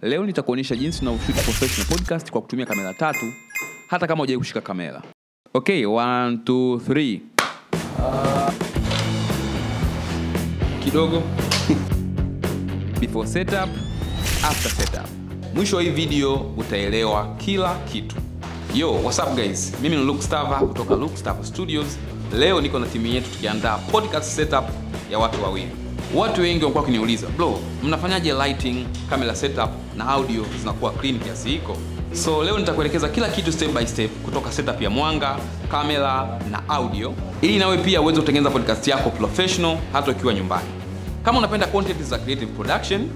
Leo nitakuonyesha jinsi unavyoshoot professional podcast kwa kutumia kamera tatu hata kama hujawahi kushika kamera. Okay, 1 2 3. Kidogo. Before setup, after setup. Mwisho wa hii video utaelewa kila kitu. Yo, what's up guys? Mimi ni Luke Stava kutoka Luke Stava Studios. Leo niko na timu yetu tukiandaa podcast setup ya watu wawili. Watu wengi wamekuwa wakiniuliza, "Bro, mnafanyaje lighting, camera setup na audio zinakuwa clean kiasi hiko?" So leo nitakuelekeza kila kitu step by step kutoka setup ya mwanga, kamera na audio ili nawe pia uweze kutengeneza podcast yako professional hata ukiwa nyumbani. Kama unapenda content za creative production,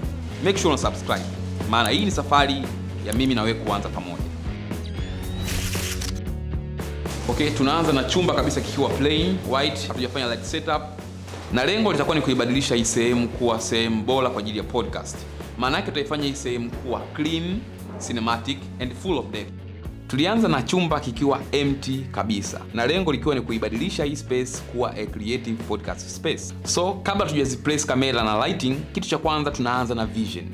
make sure una subscribe. Maana hii ni safari ya mimi na wewe kuanza pamoja. Okay, tunaanza na chumba kabisa kikiwa plain white, hatujafanya light setup. Na lengo litakuwa ni kuibadilisha hii sehemu kuwa sehemu bora kwa ajili ya podcast. Maana yake tutaifanya hii sehemu kuwa clean, cinematic and full of depth. Tulianza na chumba kikiwa empty kabisa. Na lengo likiwa ni kuibadilisha hii space kuwa a creative podcast space. So kabla tujaziplace kamera na lighting, kitu cha kwanza tunaanza na vision.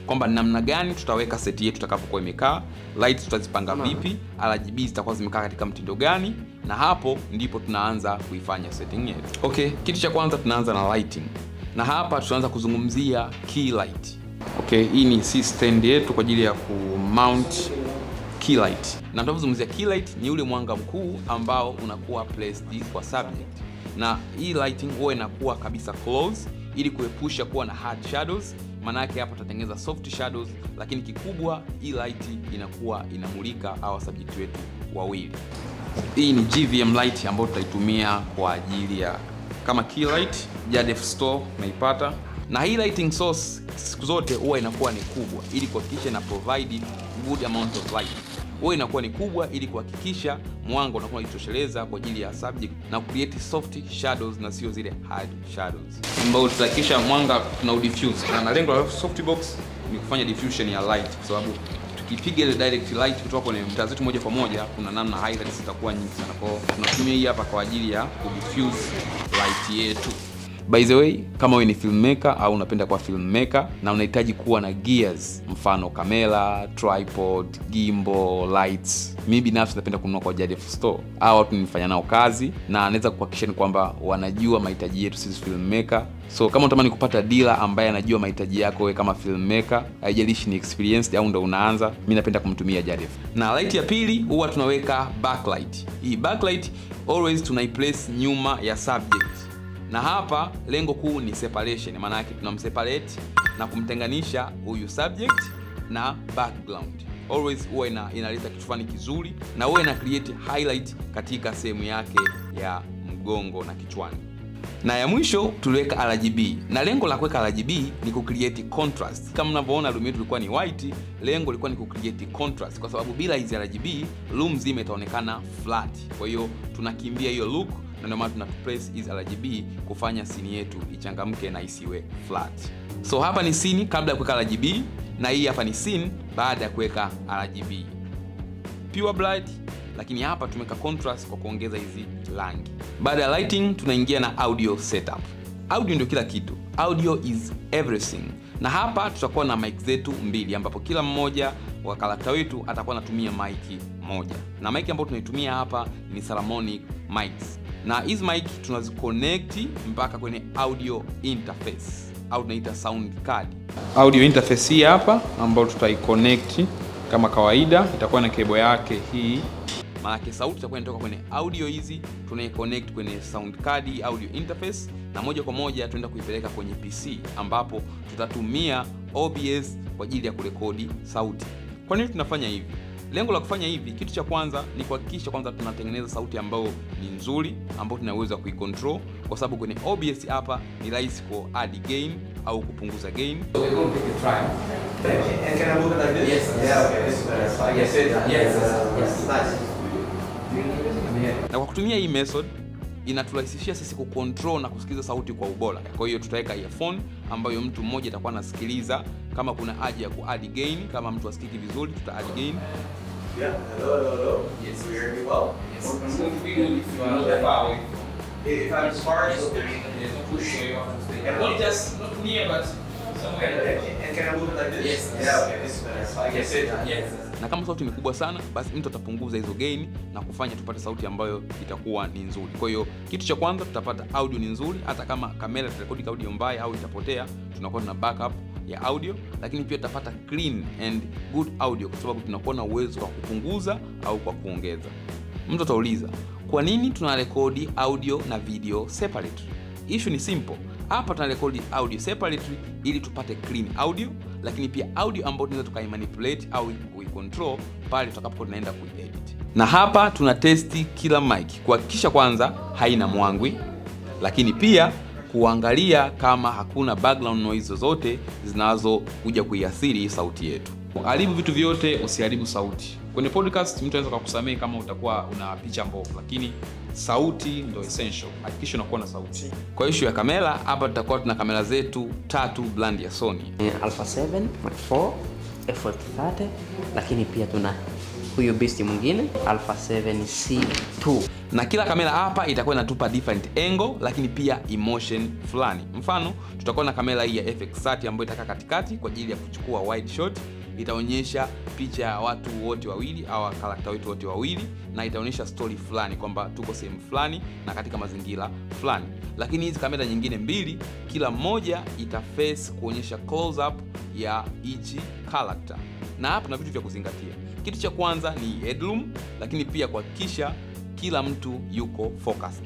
Kwamba namna gani tutaweka set yetu tutakapokuwa imekaa, lights tutazipanga vipi, RGB zitakuwa zimekaa katika mtindo gani, na hapo ndipo tunaanza kuifanya setting yetu. Okay, kitu cha kwanza tunaanza na lighting. Na hapa tutaanza kuzungumzia key light. Okay, hii ni C stand yetu kwa ajili ya ku mount key light. Na tunapozungumzia key light ni ule mwanga mkuu ambao unakuwa placed kwa subject. Na hii lighting huwa inakuwa kabisa close ili kuepusha kuwa na hard shadows. Maana yake hapa tutatengeneza soft shadows, lakini kikubwa hii light inakuwa inamulika our subject wetu wawili. Hii ni GVM light ambayo tutaitumia kwa ajili ya kama key light. Jadef Store unaipata. Na hii lighting source siku zote huwa inakuwa ni kubwa ili kuhakikisha ina provide good amount of light. Huwa inakuwa ni kubwa ili kuhakikisha mwanga unakuwa unajitosheleza kwa ajili ya subject na create soft shadows na sio zile hard shadows. Ambao tutahakikisha mwanga tuna diffuse. Na lengo la softbox ni kufanya diffusion ya light kwa sababu tukipiga ile direct light kutoka kwenye taa zetu moja kwa moja kuna namna highlights zitakuwa nyingi sana. Kwa hiyo tunatumia hii hapa kwa ajili ya kudiffuse light yetu. By the way, kama wewe ni filmmaker au unapenda kuwa filmmaker na unahitaji kuwa na gears, mfano kamera, tripod, gimbal, lights, mimi binafsi napenda kununua kwa Jadef Store. Hao watu nilifanya nao kazi na anaweza kuhakikisha ni kwamba wanajua mahitaji yetu sisi filmmaker. So kama unatamani kupata dealer ambaye anajua mahitaji yako wewe kama filmmaker, haijalishi ni experienced au ndo unaanza, mimi napenda kumtumia Jadef. Na light ya pili huwa tunaweka backlight. Hii backlight always tunaiplace nyuma ya subject. Na hapa lengo kuu ni separation, maana yake tunamseparate na kumtenganisha huyu subject na background. Always huwa inaleta kitu fulani kizuri na huwa ina create highlight katika sehemu yake ya mgongo na kichwani. Na ya mwisho tuliweka RGB. Na lengo la kuweka RGB ni ku create contrast. Kama mnavyoona room yetu ilikuwa ni white, lengo lilikuwa ni ku create contrast kwa sababu bila hizi RGB room nzima itaonekana flat. Kwa hiyo tunakimbia hiyo look na ndio maana tuna place hizi RGB kufanya scene yetu ichangamke na isiwe flat. So hapa ni scene kabla ya kuweka RGB na hii hapa ni scene baada ya kuweka RGB. Pure bright, lakini hapa tumeweka contrast kwa kuongeza hizi rangi. Baada ya lighting tunaingia na audio setup. Audio ndio kila kitu. Audio is everything. Na hapa tutakuwa na mic zetu mbili ambapo kila mmoja wa karakta wetu atakuwa anatumia mic moja. Na mic ambayo tunaitumia hapa ni Saramonic mics. Na hizi mic tunaziconnect mpaka kwenye audio interface au tunaita sound card. Audio interface hii hapa ambayo tutaiconnect kama kawaida, itakuwa na cable yake hii. Maana sauti itakuwa inatoka kwenye audio hizi, tunaiconnect kwenye sound card audio interface na moja kwa moja tunaenda kuipeleka kwenye PC ambapo tutatumia OBS kwa ajili ya kurekodi sauti. Kwa nini tunafanya hivi? Lengo la kufanya hivi, kitu cha kwanza ni kuhakikisha kwanza tunatengeneza sauti ambayo ni nzuri, ambayo tunaweza kuicontrol kwa sababu kwenye OBS hapa ni rahisi ku add gain au kupunguza gain. So we're going to take a try. And can I move it like this? Yes. Yeah, okay, this is better. Yes. Yes. Yes. Nice. Na kwa kutumia hii method inaturahisishia sisi kucontrol na kusikiliza sauti kwa ubora. Kwa hiyo tutaweka earphone ambayo mtu mmoja atakuwa anasikiliza. Kama kuna haja ya ku-add gain, kama mtu asikiki vizuri tuta add gain. Yeah, hello, hello, hello. Yes. You hear me well? Yes. It's going to be good if you are not far away. If I'm far, it's okay. Yes, push you off the stage. Not just not near, but somewhere. And can I move it like this? Yes. Yeah, okay, this is better. Yes, I can sit. Yes. Na kama sauti ni kubwa sana, basi mtu atapunguza hizo gain na kufanya tupate sauti ambayo itakuwa ni nzuri. Kwa hiyo kitu cha kwanza tutapata audio ni nzuri, hata kama kamera itarekodi audio mbaya au itapotea, tunakuwa tuna backup ya audio. Lakini pia tutapata clean and good audio kwa sababu tunakuwa na uwezo wa kupunguza au kwa kuongeza. Mtu atauliza, kwa nini tunarekodi audio na video separately? Issue ni simple. Hapa tunarekodi audio separately ili tupate clean audio, lakini pia audio ambayo tunaweza tukaimanipulate au kuicontrol pale tutakapokuwa tunaenda kuiedit. Na hapa tuna testi kila mic kuhakikisha kwanza haina mwangwi, lakini pia kuangalia kama hakuna background noise zozote zinazokuja kuiathiri sauti yetu. Haribu vitu vyote, usiharibu sauti. Kwenye podcast mtu anaweza kukusamehe kama utakuwa una picha mbovu, lakini sauti ndio essential. Hakikisha unakuwa na sauti. Kwa issue ya kamera, hapa tutakuwa tuna kamera zetu 3 brand ya Sony. Alpha 7 Mark 4, F30, lakini pia tuna huyo beast mwingine Alpha 7C2. Na kila kamera hapa itakuwa inatupa different angle, lakini pia emotion fulani. Mfano, tutakuwa na kamera hii ya FX30 ambayo itakaa katikati kwa ajili ya kuchukua wide shot. Itaonyesha picha ya watu wote wawili au karakta wetu wote wawili, na itaonyesha story fulani kwamba tuko sehemu fulani na katika mazingira fulani. Lakini hizi kamera nyingine mbili, kila moja ita face kuonyesha close up ya each character. Na hapa tuna vitu vya kuzingatia. Kitu cha kwanza ni headroom, lakini pia kuhakikisha kila mtu yuko focused.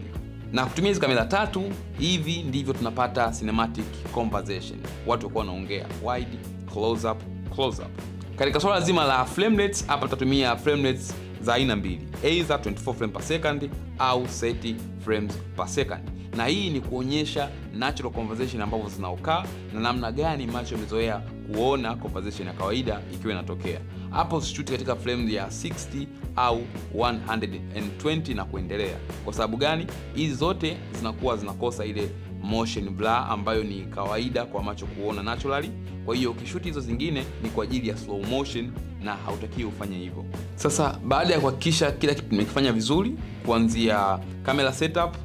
Na kutumia hizi kamera 3, hivi ndivyo tunapata cinematic conversation. Watu wako wanaongea wide, close up, close up. Katika swala zima la frame rates, hapa tutatumia frame rates za aina mbili, either 24 frames per second au 30 frames per second. Na hii ni kuonyesha natural conversation ambavyo zinaokaa na namna gani macho yamezoea kuona conversation ya kawaida ikiwa inatokea. Hapo usishoot katika frame ya 60 au 120 na kuendelea. Kwa sababu gani? Hizi zote zinakuwa zinakosa ile motion blur ambayo ni kawaida kwa macho kuona naturally. Kwa hiyo ukishoot hizo zingine ni kwa ajili ya slow motion na hautakiwi ufanye hivyo. Sasa baada ya kuhakikisha kila kitu tumekifanya vizuri, kuanzia camera setup,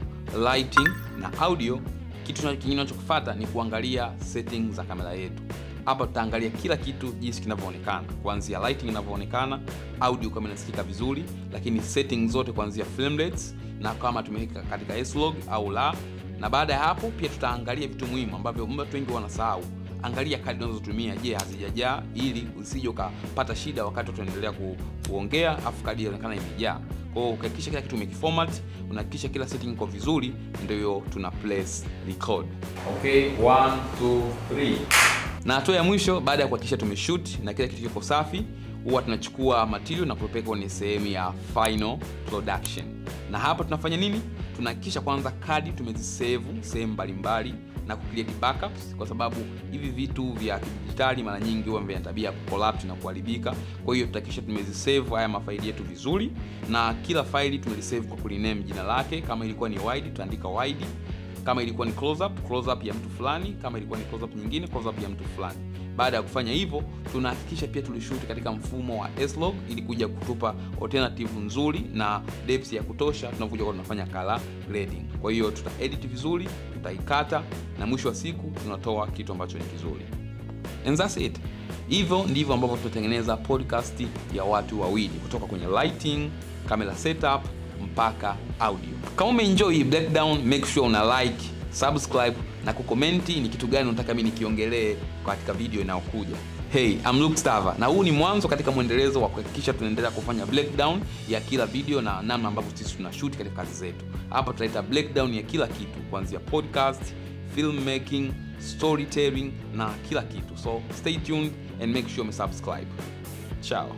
lighting na audio, kitu kingine tunachokifuata ni kuangalia settings za kamera yetu. Hapa tutaangalia kila kitu jinsi kinavyoonekana, kuanzia lighting inavyoonekana, audio kama inasikika vizuri, lakini settings zote kuanzia frame rates na kama tumeweka katika S-Log au la. Na baada ya hapo pia tutaangalia vitu muhimu ambavyo watu wengi wanasahau. Angalia kadi unazotumia, je, hazijajaa, ili usije ukapata shida wakati tunaendelea kuongea afu kadi inaonekana imejaa. Kwa hiyo ukihakikisha kila kitu umekiformat, unahakikisha kila setting iko vizuri, ndio tuna place record. Okay, 1 2 3. Na hatua ya mwisho baada ya kuhakikisha tumeshoot na kila kitu kiko safi, huwa tunachukua material na kupeleka kwenye sehemu ya final production. Na hapa tunafanya nini? Tunahakikisha kwanza kadi tumezisave sehemu mbalimbali na kucreate backups, kwa sababu hivi vitu vya kidijitali mara nyingi huwa vina tabia ya kucollapse na kuharibika. Kwa hiyo tutahakikisha tumezisave haya mafaili yetu vizuri, na kila faili tumelisave kwa kurename jina lake. Kama ilikuwa ni wide tutaandika wide, kama ilikuwa ni close up, close up ya mtu fulani, kama ilikuwa ni close up nyingine, close up ya mtu fulani. Baada ya kufanya hivyo, tunahakikisha pia tulishoot katika mfumo wa S-Log ili kuja kutupa alternative nzuri na depth ya kutosha tunapokuja kwa tunafanya color grading. Kwa hiyo tuta edit vizuri, tutaikata na mwisho wa siku tunatoa kitu ambacho ni kizuri. And that's it. Hivyo ndivyo ambavyo tutatengeneza podcast ya watu wawili, kutoka kwenye lighting, camera setup mpaka audio. Kama umeenjoy hii breakdown, make sure una like, subscribe na kukomenti ni kitu gani unataka mimi nikiongelee katika video inayokuja. Hey, I'm Luke Stava, na huu ni mwanzo katika mwendelezo wa kuhakikisha tunaendelea kufanya breakdown ya kila video na namna ambavyo sisi tunashoot katika kazi zetu. Hapa tutaleta breakdown ya kila kitu, kuanzia podcast, filmmaking, storytelling na kila kitu. So stay tuned and make sure you subscribe. Ciao.